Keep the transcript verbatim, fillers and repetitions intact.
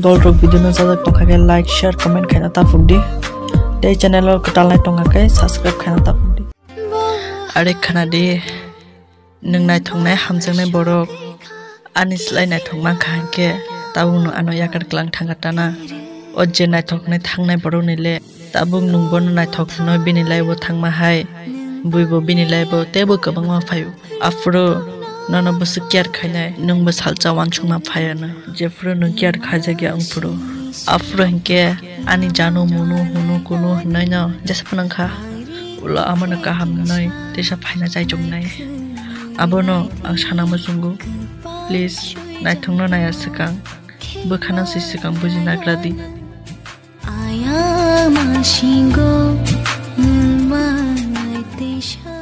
Dolrok video no sajak tongkha khe like, share, comment khaina ta phukdi. Tei channel o kwtal nai tongkha khe subscribe khaina ta phukdi. Are khana di, nwng naithoknai hamjaknai borok ani slai naithok mankha hinkhe tabuk nwng ano yakar klang thangkha tana. O je naithoknai thangnai borokni le tabuk nwng bono naithok hwnwi bini life o thangma hai, buibo bini life o teibo kwbangma phaio. Aphuru nono bwswk care khainai, nwngbo salsa uansukma phaiya na. Jephuru nwng care khaijakya wngphuru, aphuru hinkhe ani janu munu hunu kunu hwnwi no jesa phano wngkha. Ulo amano kaham hwnwi teisa phaina chaichuknai. Abono ang sana muchungo. Please, naithokno naiya swkang, bwkhano se swkang buji nagra di. Ayang masingo nwng manai teisa.